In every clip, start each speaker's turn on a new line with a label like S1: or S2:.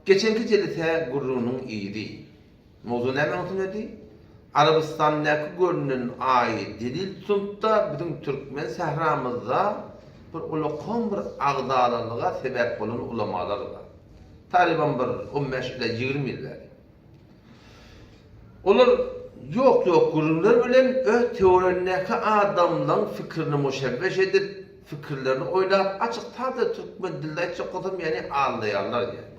S1: Geçenki jelise gürrüňiniň yzy. Mowzu näme öňsünedi? Arabystandaky görünen aý delil tutunypda biziň türkmen sähramyzda bir ulakan bir agzalalyga sebäp bolan ulamalar bar. Taryban bir on bäş ila 20 ýyl bäri. Olar ýok-ýok gürrüňler bilen öz töweregindäki adamlaň fikirini muşebbeş edip, fikirlerini oýlap, açyk sada türkmen dilde aýtjak bolsam ýagny aldaýarlar ýagny.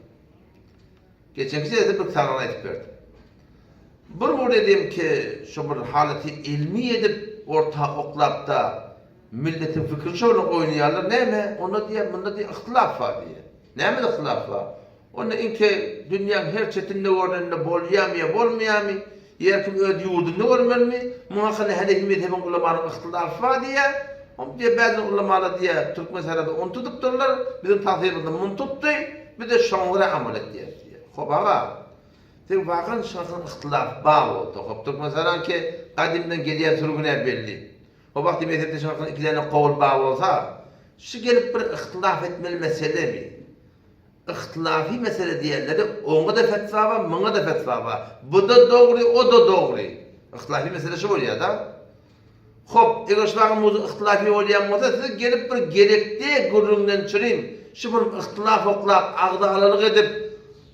S1: Geçenki sesde bir sagany aýdyp berdim. Bir muridimki şo bir halaty ilmi edip orta oklapda milletiň fikrini şo bilen oýnaýarlar näme onda diýýär munda diýýär yhtylaf bar diýýär. Nämede yhtylaf bar? Onda inki dünýäň her çetinde görnende bolýamy ýa bolmaýamy? Ýa her kim öz ýurdunda görmelimi? Muň hakynda Hanefi mezhebiň ulamalaryň yhtylafy bar diýýär. Hom diýýär bäzi ulamalar diýýär türkmen sährada ony tutupdyrlar, biziň tagtymyzda muny tutdy, biz-de şoňa görä amal etýäris diýýär. Hop aga, seň wakan şahsyň yhtylaf bar bolsa, hop türkmen sähraňky gadymdan gelýän sürgün-ä belli. O wagty mezhepde şahsyň iki däne kowul bar bolsa, şu gelip bir yhtylaf etmeli meselemi? Yhtylafy mesele diýenleri oňa-da fetwa bar, muňa-da fetwa bar. Bu-da dogry, o-da dogry. Yhtylafy mesele şu bolýar-da. Hop, eger şu wagam mowzuk yhtylafy bolýan bolsa, siz gelip bir gerekde gürrüňden çürim, şu bir yhtylaf oklap, agzalalyk edip,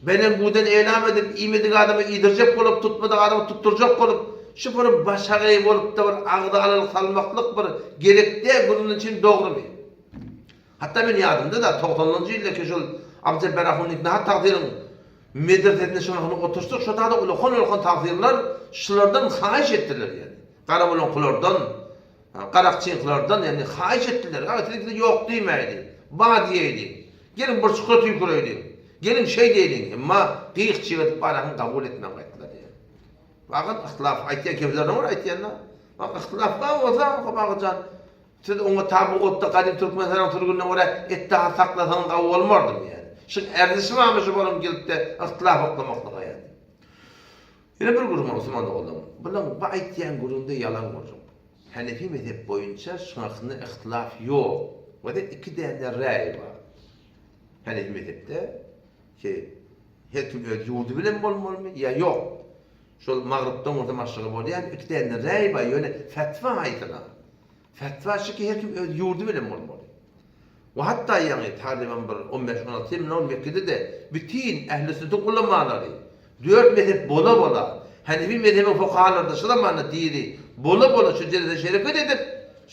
S1: belen-buden elam edip, iýmedik adama iýdirjek bolup, tutmadyk adama tutdurjak bolup, şu bir başagaý bolup-da bir agzalalyk salmaklyk bir gerekde gürrüňden çürim dogrumy? Hatda men ýadymda-da, togsanynjy ýyldaki şol Abdyjepbar ahunyň Nahat tagsyryň medresesinde şonuň oturyşdyk, şo taýda ulakan-ulakan tagsyrlar şulardan haýyş etdiler ýagny. Garabulaňkylardan, garakçyňkylardan ýagny haýyş etdiler. Aga siziňkide ýok diýmäýliň, bar diýeýliň. Geliň bir çukura tüýküreýliň. Geliň şeý diýeliň. Emma gyk-çyg edip barakyň kabul etmän gaýtdylar ýagny. Wagyz yhtylaf aýtýan kemsilerine görä aýtýan-da. Bak yhtylaf bar bolsa, hop agajan, Siz oňa tabugotda gadym Türkmenistanyň sürgünine görä etdahat saklasaňyz gawy bolmardymy ýani? Şuň erzişi barmy şu boluň gelipde yhtylaf oklamaklyga ýani? Ýene bir gürrüň bar musulman doganlarym. Bulaň bu aýtýan gürrüňde ýalan gürrüň. Hanefi mezhep boýunça şuň hakynda yhtylaf ýok. We-de iki däne räý bar. Hanefi mezhepde ki her kim öz ýurdy bilen bolmalymy ýa ýok? Şol magrypdan bolsa maşyga bolýan iki däne räý bar ýöne fetwa haýsyna? Fetwa şu ki her kim öz ýurdy bilen bolmaly. We hatda ýaňy taryban bir on bäş on alty ýyl mundan Mekgede-de bütin ähli sünnetiň ulamalary dört mezhep bola-bola Hanefi mezhebiň fukahalary-da şu zamanda diri bola-bola şu jelese şereket edip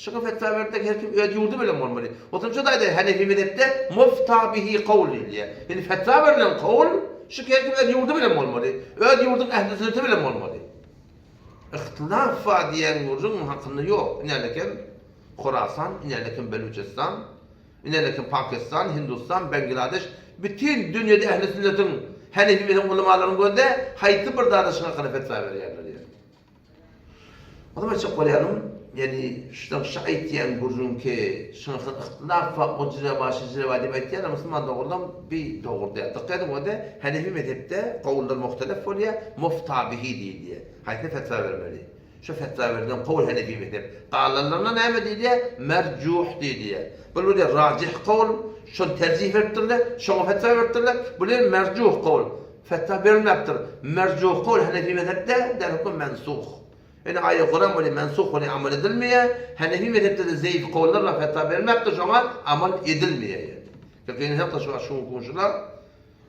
S1: şuňa fetwa berdiler ki her kim öz ýurdy bilen bolmaly. Oturyp şu taýda Hanefi mezhepde mufta bihi kawl diýilýär. Ýani fetwa berlen kawl şu ki her kim öz ýurdy bilen bolmaly. Öz ýurduň ähli sünneti bilen bolmaly. Yhtylaf bar diýen gürrüň hakynda ýok. Inälekem Horasan, inälekem Belüçistan, inälekem Pakistan, Hindustan, Bangladeş, bütin dünýede ähli sünnetiň, Hanefi mezhebiň ulamalaryň gözde haýsy bir zada şuň hakynda fetwa berýärler ýa. O zaman aýtjak bolýanym, ýagny şudan şu aýtýan gürrüňki şuň hakynda yhtylaf bar, o jüre bar, şu jüre bar diýip aýtýarlar, musulman dogrulam bi dogry däl. Dykgat ediň ode Hanefi mezhepde kowullar muhtelef bolýar, mufta bihi diýilýär. Haýsy fetwa bermeli? Şu fetwa berlen kowul Hanefi mezhep. Galanlaryna näme diýilýär? Merjuh diýilýär. Bul bolýar rajih kowul, şony terjih beripdirler, şoňa fetwa beripdirler. Bul ýer merjuh kowul. Fetwa berilmäpdir. Merjuh kowul Hanefi mezhepde derhukm mensuh. Ýöne aýa Kuran bolýar mensuh bolýar amal edilmeýär. Hanefi mezhepde-de zeýif kowullar bar fetwa berilmäpdir şoňa amal edilmeýär ýöne. Gynansak-da şu wagt şu günki gün şular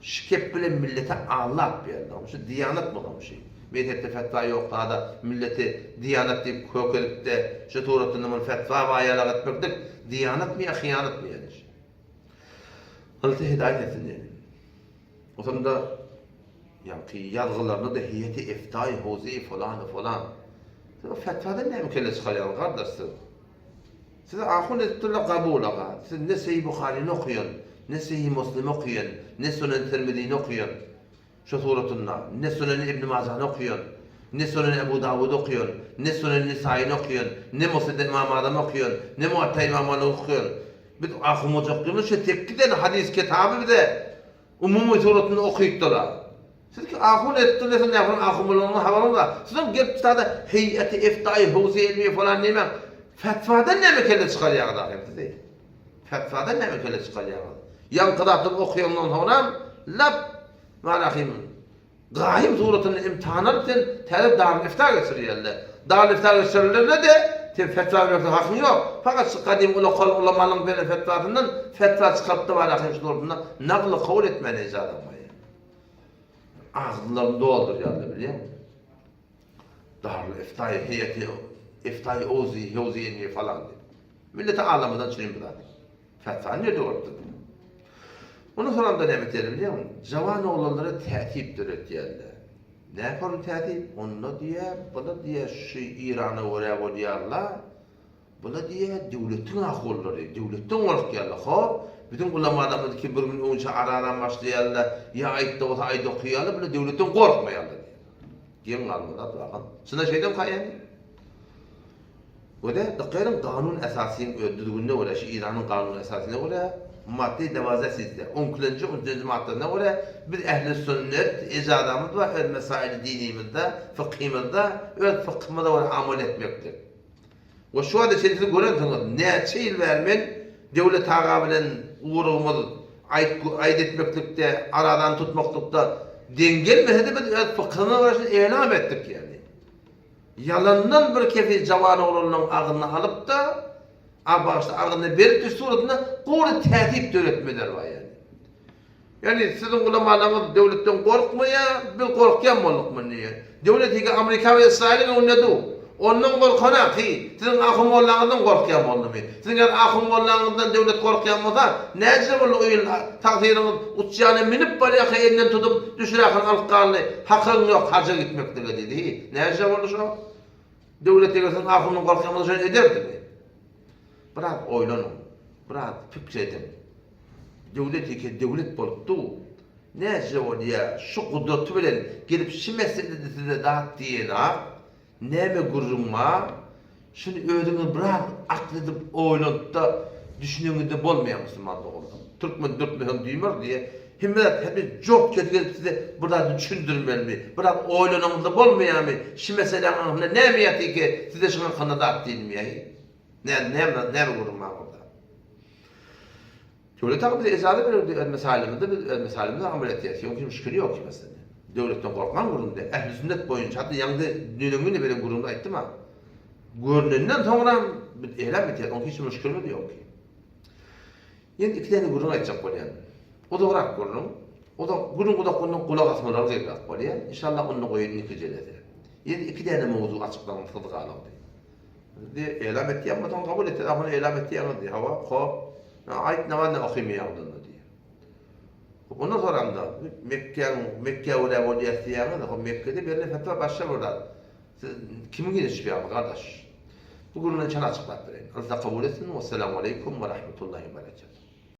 S1: Şikep bilen milleti aldap berdi. Şu diýanat bolam şi. Mezhepde fetwa ýok zada milleti diýanat diýip kökelipde şu suratynda muny fetwa baýalak etmeklik diýanatmy ýa hyýanatmy ýani şi. Alla hidaýat etsin diýeli. Osamda ýaňky ýazgylarynda-da heýeti eftaý howzeýi falan falan. Siz o fetwadan näme kelle çykarýaňyz gardaş siz? Sizi ahun edipdirler kabul aga. Siz ne Seýi Buharyny okaýan, ne Seýi Muslimi okaýan, ne Sunen Tirmizini okaýan şo suratynda, ne Suneni Ibni Majany okaýan, ne Suneni Ebu Dawudy okaýan, ne Suneni Nisaýyny okaýan, ne Musnedi Ymam Azamy okaýan, ne Muwatta Ymam Malygy okaýan. Biz ahun boljakdygymyz şu sekiz däne hadys kitaby bize Umumy suratynda okypdylar. Sizki ahun edipdirler siz nähili ahun bolanyňyzdan habaryňyz bar. Sizem gelip tutada heýeti eftaýy howze ilmiýe falan diýmäň. Fetwadan näme kelle çykarýaňyz ahym sizi? Fetwadan näme kelle çykarýaňyz? Ýaňky zatlary okaýandan soňram lap. Malahym gaýym suratynda imtihan alyp sen täze Darul Ifta geçirýärler. Darul Ifta geçirilende-de sen fetwa bermekde hakyň ýok. Fakat şu gadym ulakal ulamalaryň beren fetwasyndan fetwa çykarypda malahym şu suratynda nagly kabul etmäne ijazaň bar. Agzlaryny doldurýarlar bilýäňmi? Darul Iftaýy heýeti Iftaýy Ozi Hewzi ilmi falan diýip. Milleti aldamadan çürim bir zat. Fetwany nirde görüpdir? Ondan soňam-da näme etýärler bilýäňmi? Jawan oglanlara täsip döretýärler. Näme täsip? Onda diýýär, bula diýýär şu Irana görä bolýarlar. Bula diýýär döwletiň ahullary, döwletden gorkýarlar. Hop, biziň ulamalarymyz ki bir gün öňçe araram başlaýarlar, ýa aýtda bolsa aýda okaýarlar, bular döwletden gorkmaýarlar diýýär. Geň galma zat wakan. Çyndan şeýdem kaýany? Göde, dykgaýyň kanun esasyň öz düzgünine görä, şu Iranyň kanun esasyna görä, madde dewaze sizde, on ikilenji, on üçünji maddasyna görä, biz ehli sünnet ejazamyz bar öz mesaili dinimizde, fykhymyzda, öz fykhymyza görä amal etmeklik. We şu wagta çenli siz görensiňiz, näçe ýyl bäri men Döwlet aga bilen ugrugymyz aýt aýt etmeklikde, arazany tutmaklykda deň gelmese-de biz öz fykhymyza görä şuny elam etdik ýaly. Ýalandan bir kefil jawan oglanlaryň agzyna alyp-da, a bagyşla agzyna berip düş suratynda gury täsip döretmeler bar ýaly. Ýagny siziň ulamalaryňyz döwletden gorkmaýar, biz gorkýan bolduk muny diýýär. Döwlet ýeke Amerika we Ysraýylyň öňünde dur. Ondan gorkana ki, siziň ahun mollaňyzdan gorkýan boldumy? Siziň eger ahun mollaňyzdan döwlet gorkýan bolsa, näçe boldy o ýyl tagsyryňyz uçýana minip barýarka elinden tutup düşüräkini alyp galdy, hakyň ýok haja gitmeklige diýdi. Hi, näçe boldy şo? Döwlet eger siziň ahundan gorkýan bolsa şony ederdimi? Biraz oýlanyň, biraz pikir ediň. Döwlet ýeke döwlet bolup dur. Näce bolýa şu gudraty bilen gelip şu meselede size zat diýenak, näme gürrüň bar, şuny özüňiz biraz akyl edip oýlanypda düşüneňizde bolmaýar musulman doganlar. Türkmen dürtmeseň düýmer diýe, hemme zat hemme jort kesi gelip size bir zat düşündirmelimi, biraz oýlanaňyzda bolmaýarmy, şu meseläň aňyrsynda näme ýatyke size şuň hakynda zat diýilmeýär. Näme näme näme gürrüň bar burada. Döwlet haky bize ejaza bererdi öz mesailymyzda biz öz mesailymyzda amal etýäs ýok hiç müşkili ýok ki meselede. Döwletden gorkman gürrüňde ähli sünnet boýunça hatda ýaňy dünýeňňi beren gürrüňde aýtdym a. Görnenden soňram biz elam etýäs oň hiç müşkilimiz ýok ki. Ýene iki däne gürrüň aýtjak bolýan. Uzagrak gürrüň. Uzak gürrüň uzak bolanda gulak asmalary zerrak bolýar. Inşallah onda goýun netijelese. Ýene iki däne mowzuk açyklaňsyz galagdy. Diýip, elam etýän bolsaň kabul etýän, ahun elam etýäňiz diýip, hawa, hop, aýt namaz ne okymaýaňdanda diýip. Hop, ondan soramda, Mekgäň, Mekgä görä bolýas diýýäňiz, hop, Mekgede berlen fetwa başga bir zat. Siz kimiň ýüzüne çykýaňyz, gardaş? Bu gürrüňi çala açyklap bereýin. Alla kabul etsin, wessalamu aleýkum we rahmetullahi we berekatuh.